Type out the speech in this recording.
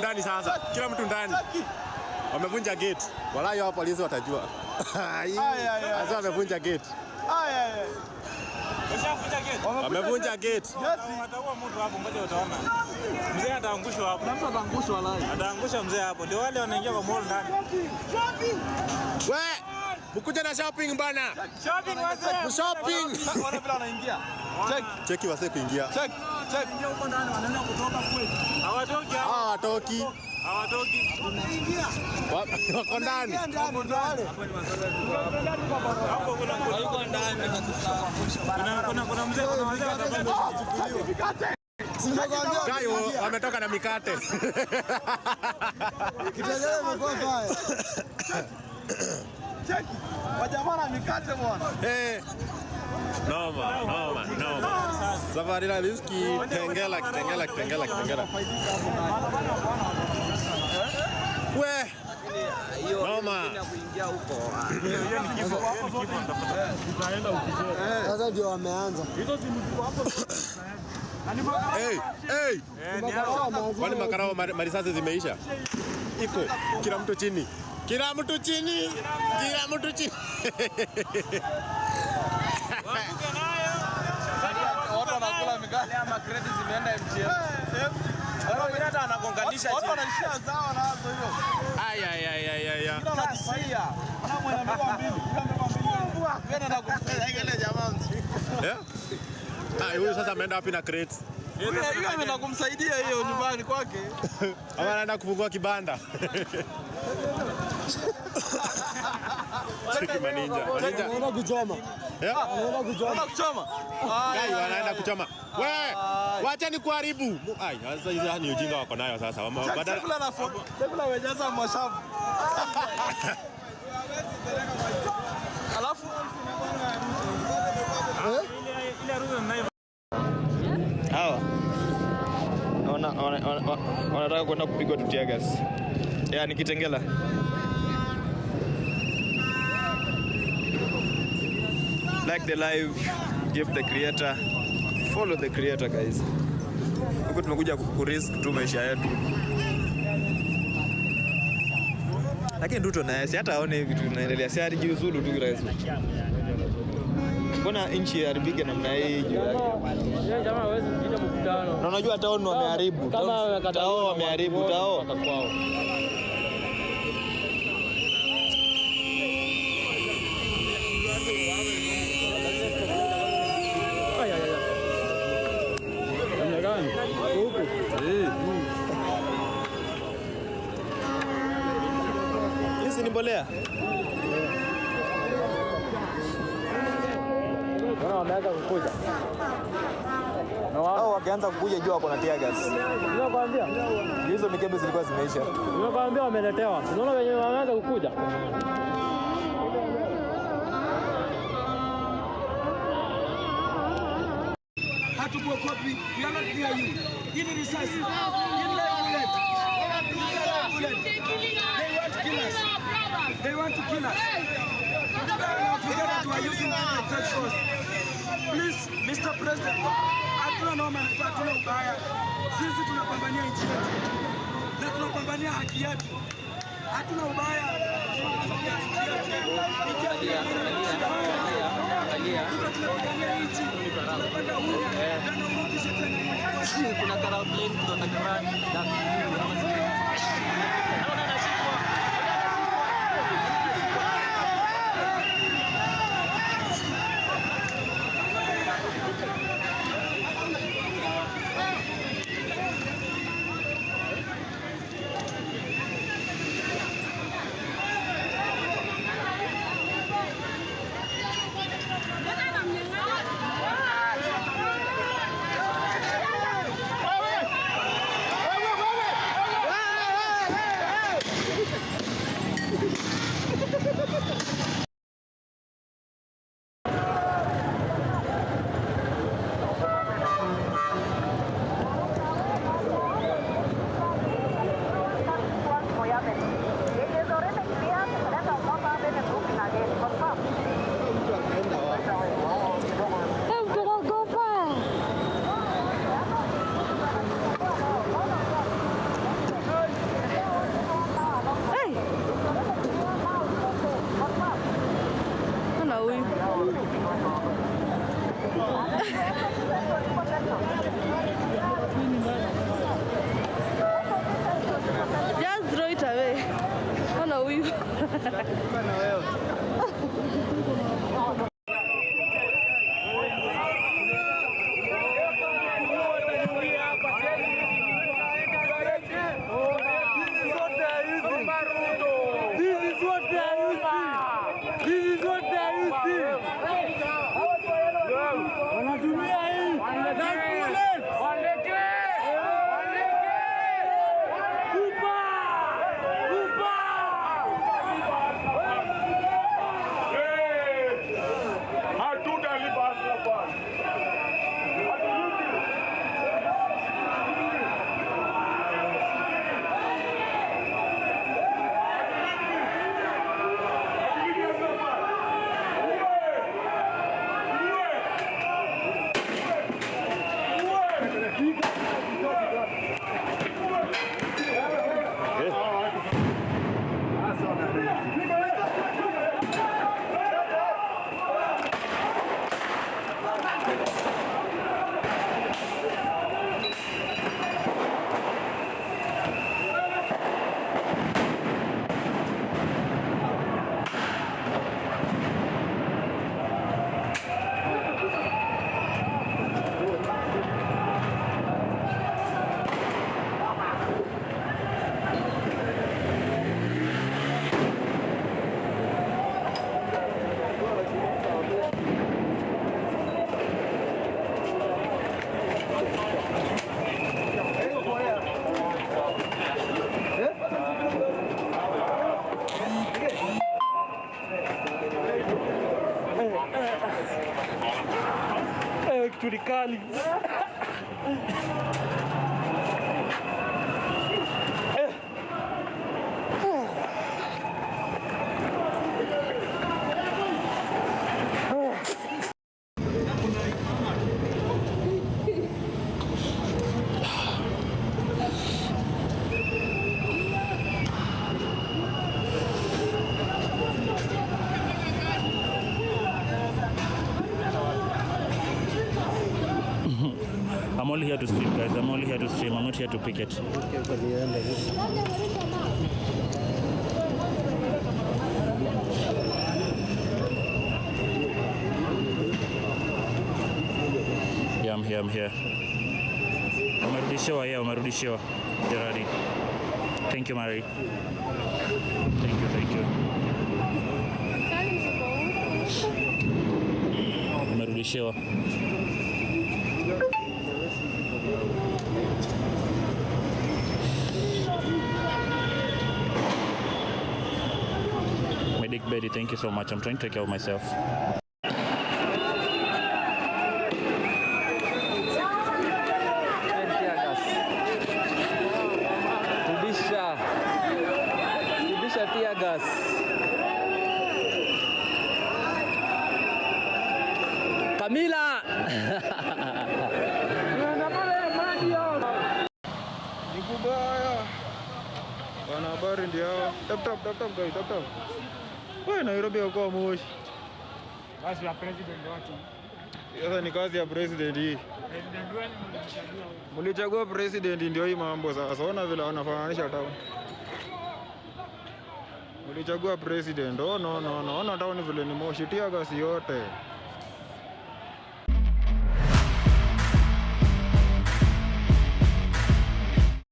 Ndani sasa. Kila mtu ndani. Wamevunja gate. Walai hao polisi watajua. Ay, ay, ay. Sasa wamevunja gate. Ay, ay, ay. Ushafunja gate. Wamevunja gate. Wataua mtu hapo, ngoja utaona. Mzee ataangushwa hapo. Mtu ataangushwa walai. Ataangusha mzee hapo. Ndio wale wanaingia kwa mall ndani. We, mkuja na shopping bana. Shopping wazee. Shopping. Ona vile anaingia. Check, Cheki wase kuingia. Check, check. Hawatoki hapo. Hawa hawatoki. Hawatoki. Wako ndani. Hapo kuna mzee, kuna wazee watabaki. Guy wametoka na mikate. Kitengela imekuwa fire. Check. Wajamaa na mikate bwana. Eh. Noma, noma, noma. Safari la riski Kitengela, Kitengela, Kitengela, Kitengela. We. Noma. Hiyo ni kifo, hiyo ni kifo nitafuta. Sasa ndio wameanza. Hey, hey. Eh, ni hao. Kwani makarao marisasi zimeisha? Iko kila mtu chini. Kila mtu chini. Kila mtu chini. Waanguke nayo. Watu wanakula mikate. Ama credit zimeenda MTN. Hata anagonganisha Watu wanaishia zao nazo hiyo. Ay ay ay ay ay. Ay. Kila anajisia. Ana mwenye amebeba mbili. Yule amebeba mbili. Yeye anaenda kumsaidia ile jamaa mzee. Eh? Ah, huyu sasa ameenda wapi na crates? Yule ameenda kumsaidia hiyo nyumbani kwake. Ama anaenda kufungua kibanda. Cheki maninja. Maninja. Wanaenda kuchoma. Eh? Wanaenda kuchoma. Anaenda kuchoma. Kai wanaenda kuchoma. We, wacha ni kuharibu. Ai, sasa hizi ni ujinga wako nayo sasa. Chakula na chakula wamejaza mashavu. Alafu Ile harufu ninayo. Hawa naona wanataka kwenda kupigwa tu tear gas. Ya ni Kitengela. Like the live, give the creator, follow the creator, guys. Huku tumekuja kurisk tu maisha yetu. Lakini Ruto naye si hata aone hivi vitu vinaendelea, si alijiuzulu tu rais. Mbona nchi iharibike namna hii juu yake? Jamaa hawezi kuja mkutano. Na unajua town wameharibu. Kama Tao wameharibu tao. Kwao. Ay, ay, ay. Namna gani? Huku. Hizi ni mbolea. Naona wameanza kukuja. Hao wakianza kukuja jua wako na tear gas. Nimekwambia. Hizo mikebe zilikuwa zimeisha. Nimekwambia wameletewa. Unaona wenyewe wameanza kukuja. Hatukuogopi, we are not near you. Hii ni risasi, hii ni live bullet. Hii ni live bullet. They want to kill us. They want to kill us. Forget that we are using the third force. Please, Mr. President, hatuna noma na hatuna ubaya. Sisi tunapambania nchi yetu na tunapambania haki yetu. Hatuna ubaya. Tunapambania haki yetu. Nchi yetu tunapigania nchi. Tunapata uhuru na urudishe tena. Kuna plane kutoka Tehran. This is what they are using. This is what they are using. Wanatumia hii live bullet. Kupa! Kupa! Hatutalipa hustler fund. Hatulipi. Hatulipi hustler fund. Uwe! Uwe! Uwe! Kitu ni kali. I'm only here to stream, guys. I'm only here to stream. I'm not here to picket. Yeah, I'm here. I'm here. Umerudishiwa, yeah, umerudishiwa. Gerardi. Thank you, Mary. Thank you, thank you. Umerudishiwa. Medic Betty, thank you so much. I'm trying to take care of myself. Tear gas. Rudisha. Rudisha tear gas. Kamila. Ni kubaya. Wanahabari ndio hao. Tap tap tap tap guys, tap tap. Wewe Nairobi uko moshi. Kazi ya president watu. Sasa ni kazi ya president hii. President wenu mlimchagua. Mlichagua president ndio hii mambo sasa. Ona vile wanafananisha town. Mlichagua president. Oh no no no. Ona town vile ni moshi. Tear gas yote.